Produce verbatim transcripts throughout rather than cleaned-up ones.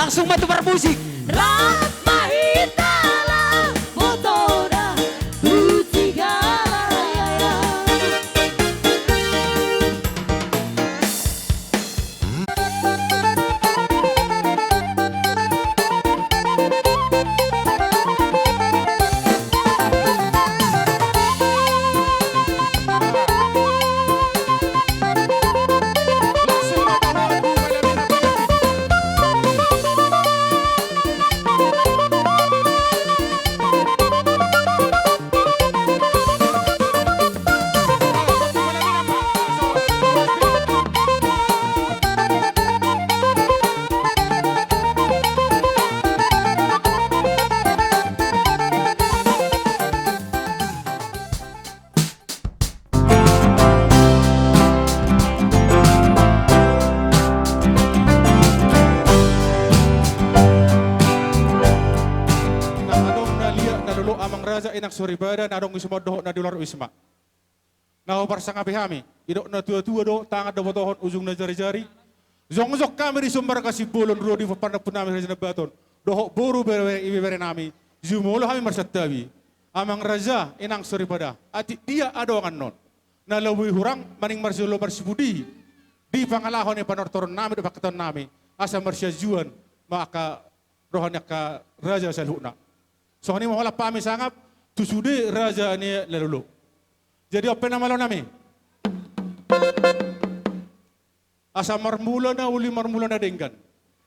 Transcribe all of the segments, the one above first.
Langsung ma tu parmusik. Rap ma hita laho botona tu Sigala Raya. Na adong na liat na lolo, amang raja, inang soripada, na adong wisma dohot na di luar wisma, na huparsangapi hami, didok na tuatua do, tangan do botohon, ujungna jarijari. Jongjong hami di Sumbar Kasimbolon, ro di panampun nami Raja Nambaton, dohot boru, bere, ibebere nami, jumolo hami marsantabi. Amang raja, inang soripada, atik dia adong annon na lobi hurang, maning marjolo marsipudi di pangalaho ni panortoron nami dohot pangkataion nami, asa marsianjuan ma angka roha ni angka raja saluhutna. Songon i ma holan hami sangap tu sude raja ni na lolo. Jadi on pe na malo nami. Asa marmula na uli, marmula na denggan,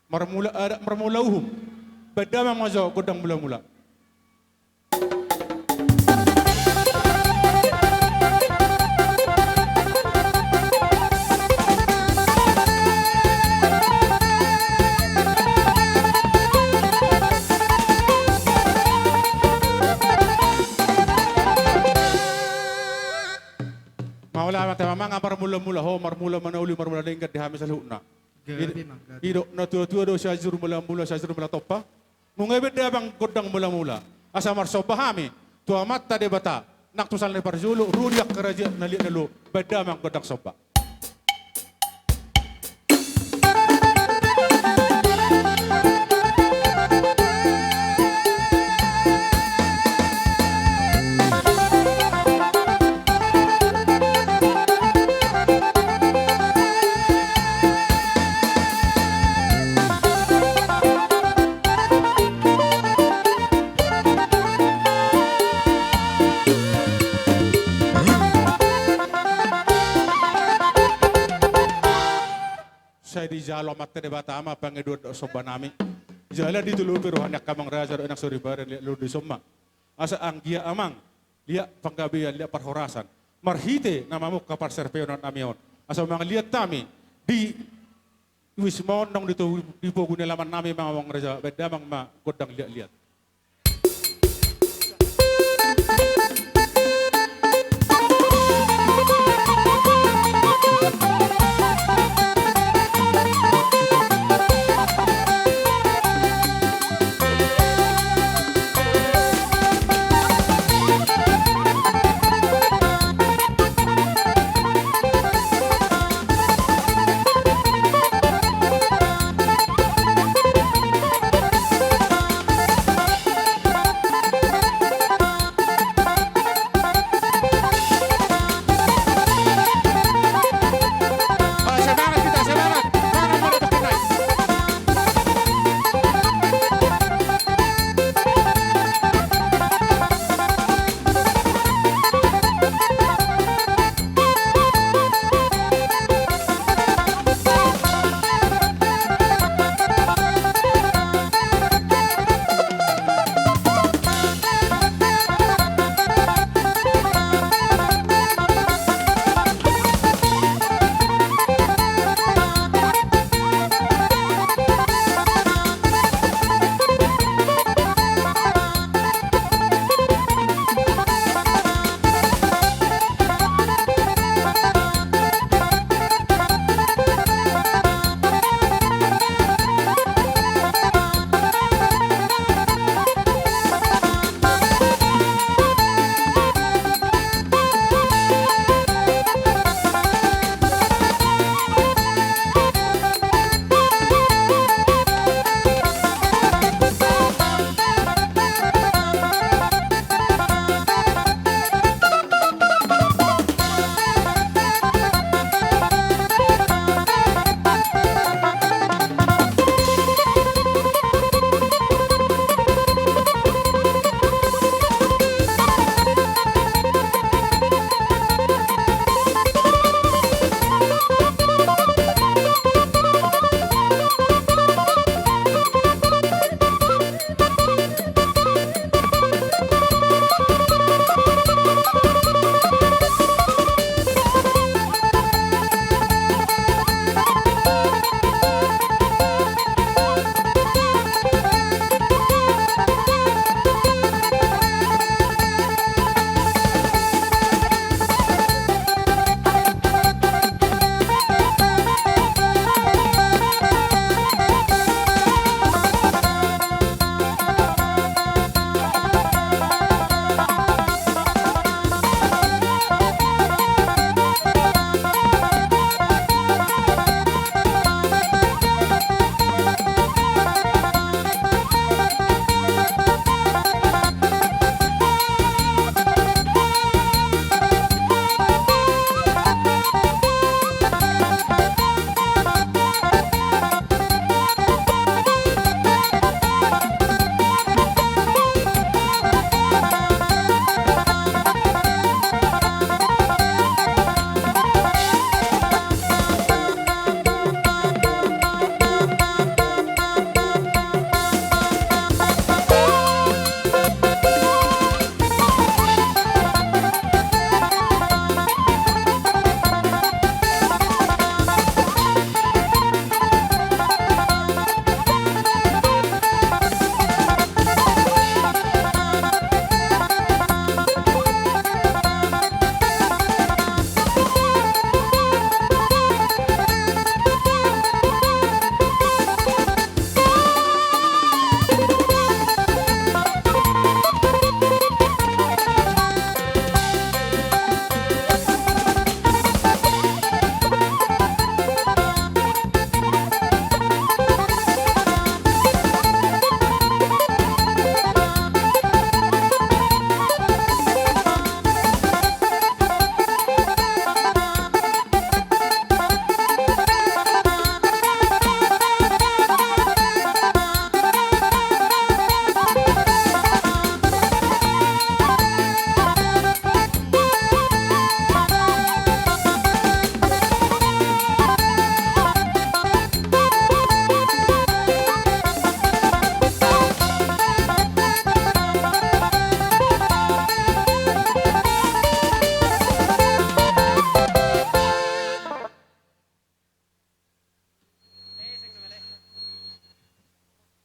marmula adat, marmula uhum. Baen damang ma jo gondang mulamula. Mauliate ma amang, marmula-mula ho, marmula ma na uli, marmula denggan di hami saluhutna. Gabe, didok na tuatua do, Sianjur Mulamula, Sianjur Mula Tompa. Nunga baen damang gondang mulamula, asa marsomba hami tu Amanta Debata, nang tu sala ni parjolo, ro di angka raja na liat na lolo, baen damang gondang somba. Sai dijalo Amanta Debata ma pangidoan dohot somba nami. Jala ditolopi roha ni angka amang raja dohot inang soripada na liat na lolo di son ma. Asa anggiat amang, liat panggabean, liat parhorasan, marhite na mamungka parserpiononnami on. Asa mangaliat hami di wisma on nang di to-, di pogu ni alamannami, amang raja, baen damang ma gondang liat-liat.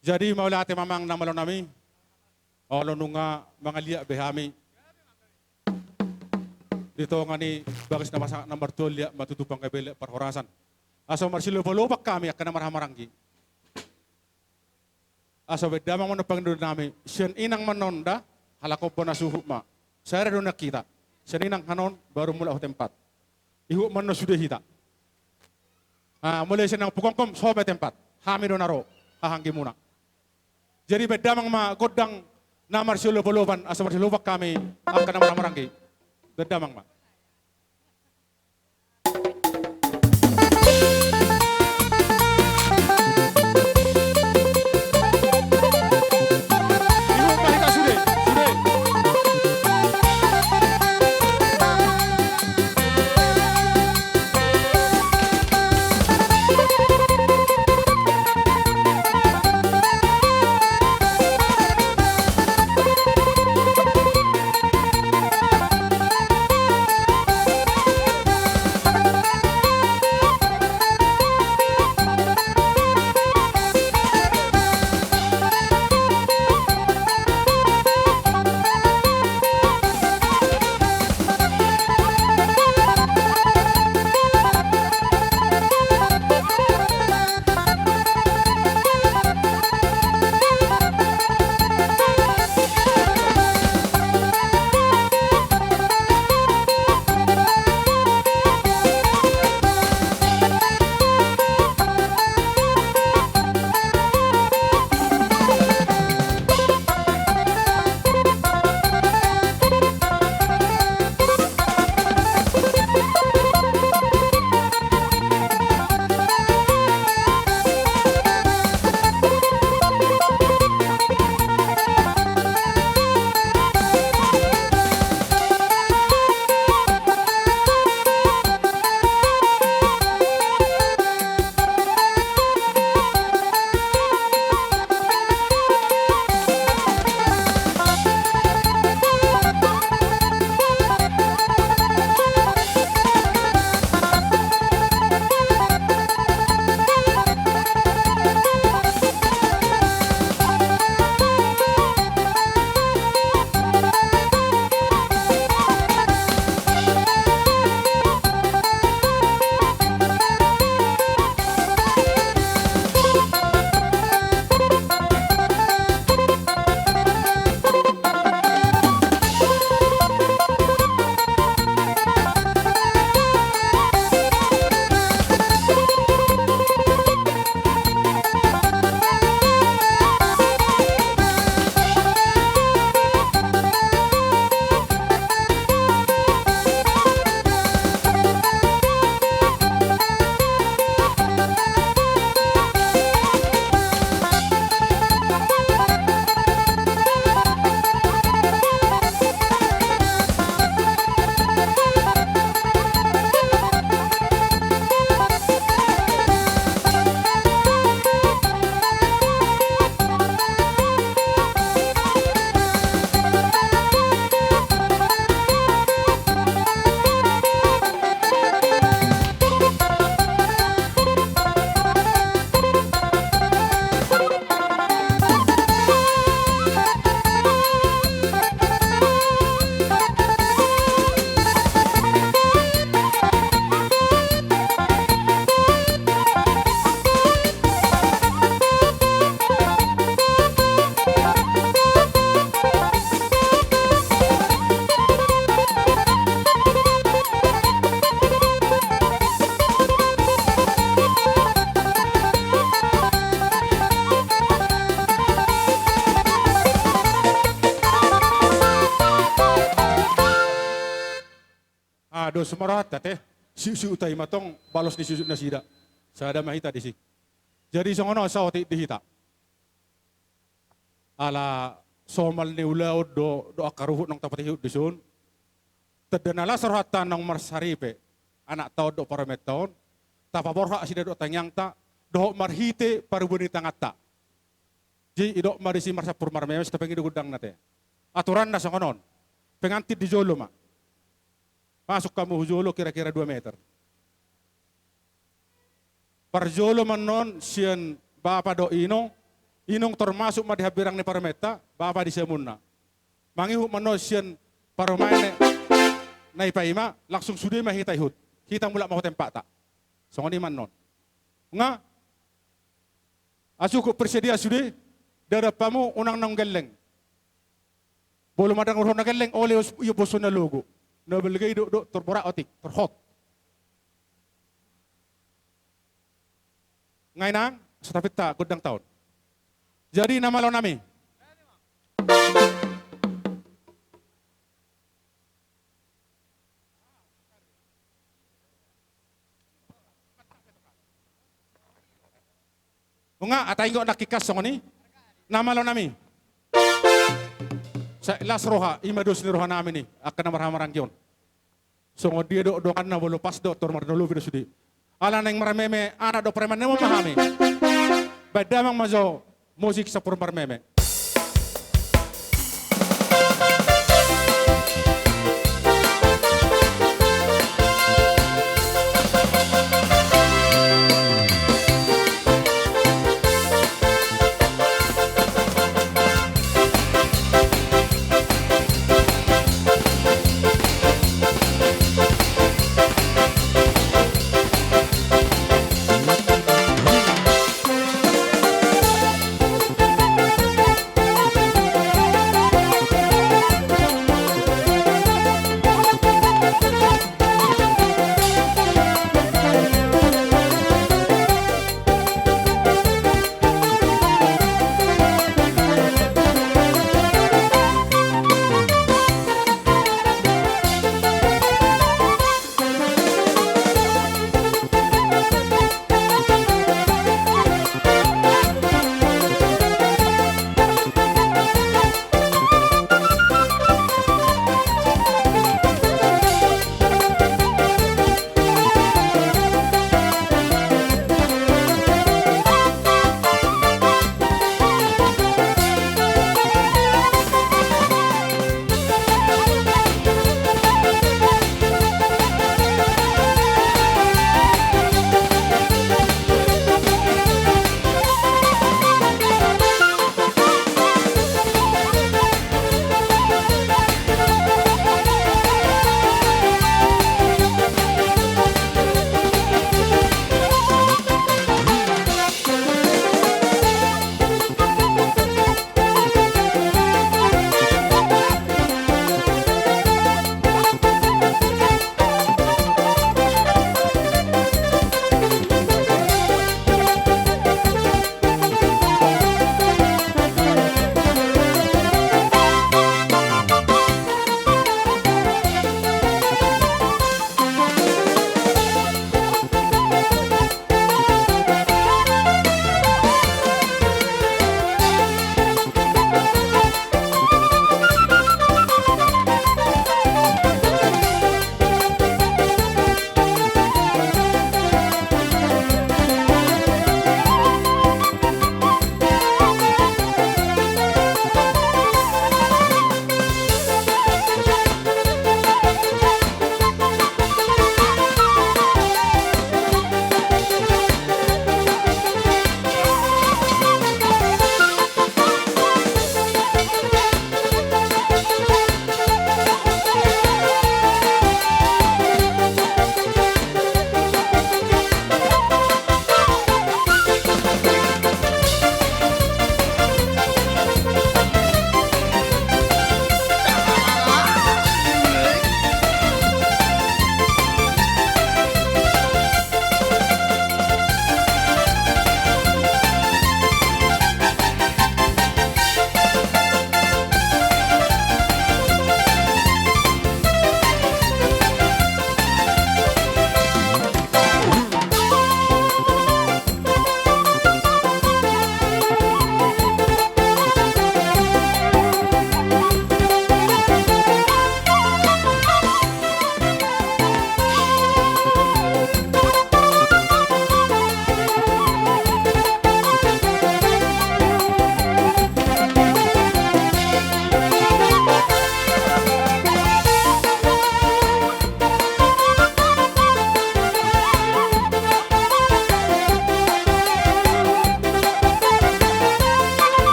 Jadi mauliate ma amang na malo nami. Olo nunga mangaliat be hami di tonga ni bagas na marsahat na martua, liat ma tutu panggabean, liat parhorasan. Asa marsiloba-loba hami angka na marhahamaranggi. Asa baen damang ma annon pangidoan nami, sian inang ma annon da, halak ompu na suhut ma. Sada do nang hita. Sian inang annon baru mulak tu tempat. Ihut ma annon sude hita. Ah, mulai sian nang pukongkom, so ma i tempat. Hami do na ro, hahaanggimuna. Jadi baen damang ma gondang na marsiloba-loban, asa marsiloba hami angka na marhahamaranggi. Baen damang ma. Ah, dos ma rohanta te. Siusiuta i ma tong balos ni siusiut nasida. Sada ma hita disi. Jadi songon on saotik di hita. Ala somal ni ulaon do, do angka ruhut naung tapatihut dison. Tanda na las rohanta naung marsaripe anakta on dohot parumaenta on, tapaborhat nasida dohot tangiangta, dohot marhite parbue ni tanganta. Jadi didok ma disi marsampur marmeme, sai tapangida gondangna te. Aturanna songon on. Pengantin di jolo ma. Masuk hamu hu jolo kira-kira dua meter. Parjolo ma annon sian bapa dohot inong, Inong termasuk ma di hambirang ni parumaenta, bapa di siamunna. Mangihut ma annon sian parumaen na ipaima, langsung sude ma hita ihut. Hita mulak ma tu tempatna. Songon i ma annon. Nga, asa hupersedia sude, ndada hamu unang naung gelleng. Molo mandang roha na gelleng, olo i os-, i os-, boso na logo. Na balga i do, do, tor borat otik, tor hot. Nga inang, asa tapinta gondang taon. Jadi na malo nami. Nunga, ata inggot nangkin kas songon i. Na malo nami. Sai las roha, i ma dos ni roha nami ni angka na marhamaranggi on. Songon dia do donganna, molo pas do, tor marnolobi do sude. Ala naeng marmeme anak dohot parumaen nami ma hami. Baen damang ma jo musik sampur marmeme.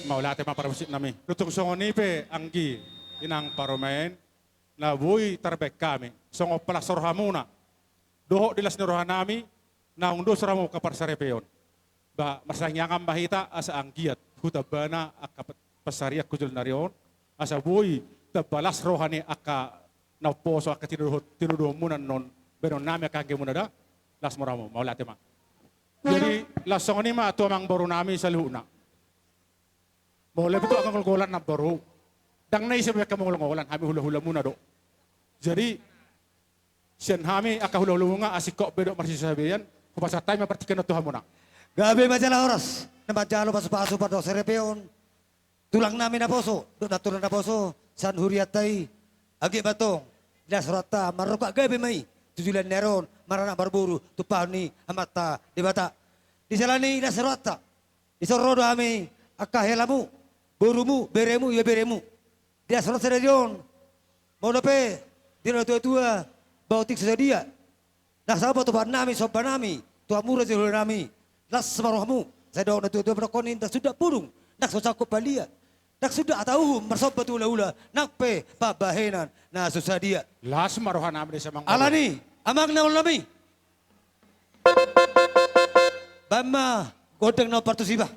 Mauliate ma parmusik nami. Lutung songon i pe anggi inang parumaen na boi tarbaen hami songon palas rohamuna dohot di las ni roha nami naung dos rohamu angka parsaripeon. Ba marsiangan ma hita asa anggiat hutambana angka pa-, pansarian tu joloan ni ari on asa boi tamba las roha ni angka na umposo angka tinodohon, tinodohonmuna annon baenon nami angka anggimuna da. Las ma rohamu, mauliate ma. Jadi las songon i ma tu amang boru nami saluhutna. Molo pe tu angka golgolan na boru, ndang na ise be angka mangolngolan, hami hulahulamuna do. Jadi sian hami angka hulahulamuna asing kok be dohot marsisabean, hupasahat hami ma partingkian on tu hamuna. Gabe ma jala horas na manjalo pasupasu pardongan saripeon tulang nami naposo dohot nantulang naposo sian hurianta i. Anggiat ma antong di las rohanta marrongkap gabe ma i tu joloan ni ari on, maranak marboru tumpahon ni Amanta Debata. Di sela ni las rohanta, dison ro do hami angka helamu, borumu, beremu, ibeberemu. Di las rohanta sadari on, molo pe di na tuatua, ba otik so sadia na sahat ma tu patupaon nami, somba nami tu hamuna jolejole nami. Las ma rohamu, sai didok na tuatua, manongkon i ndang suda pudung, ndang so sangkup palia, ndang suda hata uhum marsomba tu hulahula, nang pe pambahenan na so sadia. Las ma roha nami di samang. Alani, amang na olo nami, baen ma gondang na partusiba.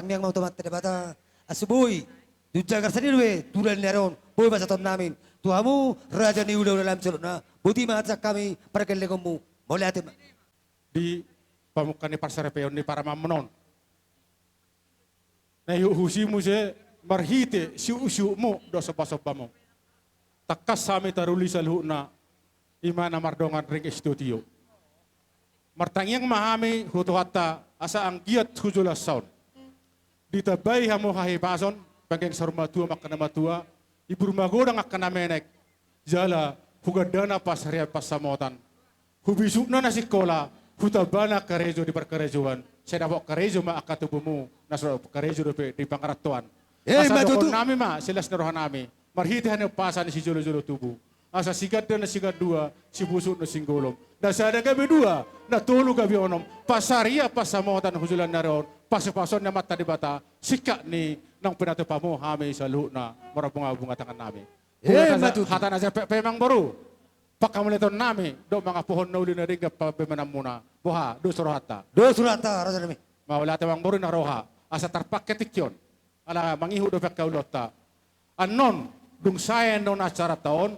Tangiang ma tu Amanta Debata, asa boi, tu jagar sandiri dope, tu dalan ni ari on, boi pasahaton nami tu hamu, raja ni hulahula nami saluhutna, boti ma sian hami pargellengonmu, mauliate ma. Di pamungka ni parsaripeon ni paramanmuna on. Na ihuthusihon muse marhite siuhuthusihonmu dohot sombasombamu. Tangkas hami taruli saluhutna, i ma na mardongan ring studio. Martangiang ma hami tu Tuhanta asa anggiat tu joloan on ditambai hamu hahipason, pangkeng saur matua ma angka na matua, ibur magodang angka na menek, jala hugandana pansarian pansamotan. Hubisukna na singkola, hutambana karejo di parkarejoan, sai dapot karejo ma angka tubumu, na so dapot karejo dope di pangarantoan. Eh, asa ma tutu. Dohonon nami ma, silas ni roha nami, marhite haniumpasan sijolojolo tubu. Asa siganda na sigandua, sibusuk na singgolom. Na sada gabe dua, na tolu gabe onom, pansarian pansamotan tu joloan ni ari on, pasupasuon ni Amanta Debata, singkat ni naung pinatupamu hami saluhutna, marbungabunga tangan nami. Eh, hata na, ma tutu. Hata na jempek pe amangboru. Pangkamauliateon nami, dohot mangapohon na uli na denggan pambahenanmuna. Boha, dos rohanta. Dos rohanta, raja nami. Mauliate amangboru na roha, asa tarpangke tingki on. Ala mangihut dope angka ulaonta. Annon, dung sae annon acaranta on,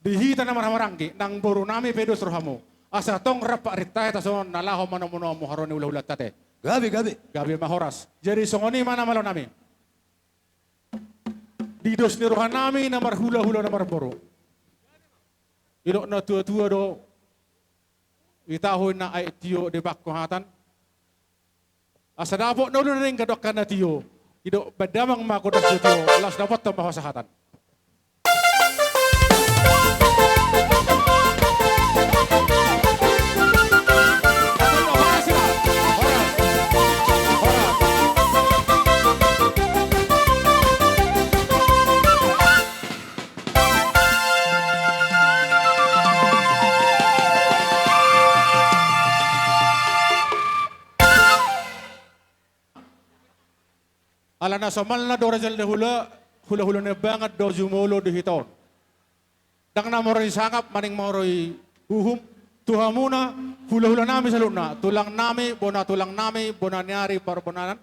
di hita na marhahamaranggi, nang boru nami pe dos rohamu. Asa tong rap parintahi tasonon na laho manomunomu haroa ni hulahulanta te. Gabe, gabe. Gabe ma horas. Jadi songon i ma na malo nami. Di dos ni roha nami na marhulahula na marboru. Didok na tuatua do, i tahu na aek tio di bangko hatan. Asa dapot na uli na denggan dohot angka na tio. Didok baen damang ma gondang sitio, laos dapotan ma hasahatan. Ala na somalna do raja ni hulahula, hulahula Nababan do jumolo di hita on. Ndang na mora i sangap, maning mora i uhum, tu hamuna, hulahula nami saluhutna, tulang nami, bona tulang nami, bona ni ari parbonanan,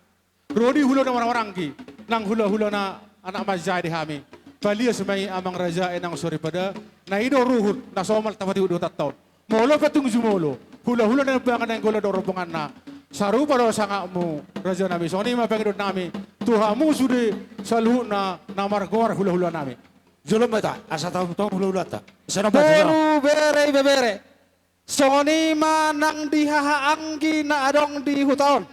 ro di hula na marhahamaranggi, nang hulahula na anak manjae di hami. Palias ma i amang raja, inang soripada, na i do ruhut, na somal tapatihut di hutanta on. Molo pe tung jumolo, hulahula Nababan Nainggolan do rombonganna. Sarupa do sangapmu, raja nami, songon i ma pangidoan nami, tu hamu sude saluhutna na margoar hulahula nami. Jolo ma hita, asa tahu tong hulahulanta. Asa na baca, beru, bere, ibebere. Songon i ma nang di hahaanggi na adong di huta on.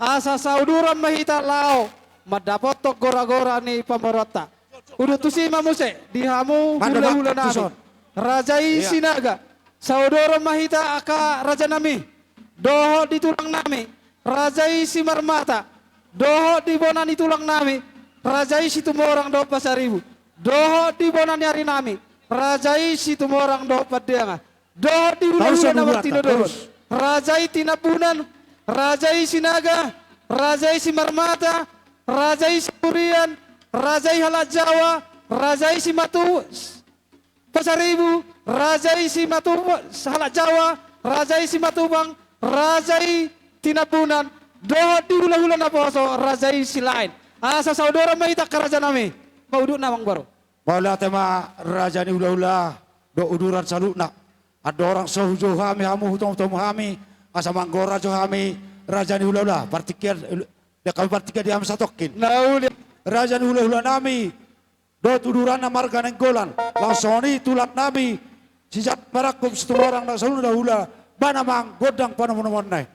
Asa sauduran ma hita laho mandapothon goragora ni pamoruonta. Udut tusi ma muse di hamu hulahula nami. Raja i Sinaga. Sauduran ma hita angka raja nami. Dohot di tulang nami. Raja i Simarmata. Dohot di bona ni tulang nami. Raja i Situmorang dohot Pasaribu. Dohot di bona ni ari nami. Raja i Situmorang dohot Pandeangan. Dohot di hulahula na martinodohon. Raja i Tinambunan, raja i Sinaga, raja i Simarmata, raja i Siburian, raja i halak Jawa, raja i Simatu-, Pasaribu, raja i Simatu-, halak Jawa, raja i Simatupang, raja i Tinambunan, dohot di hulahula naposo, raja i Silaen. Asa sauduran ma hita angka raja nami, ma udutna amangboru. Mauliate ma raja ni hulahula dohot uduran saluhutna. Andorang so hujou hami hamu, hutomutomu hami, asa manggoar jo hami raja ni hulahula. Partingkian, denggan hami partingkian di hami satongkin. Raja ni hulahula nami dohot uduranna marga Nainggolan. Laos songon i tulang nami Sijabat Marangkup Situmorang na saluhutna hulahula. Baen damang gondang panomunomuonna i.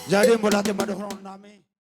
Jadi mauliate ma dohonon nami.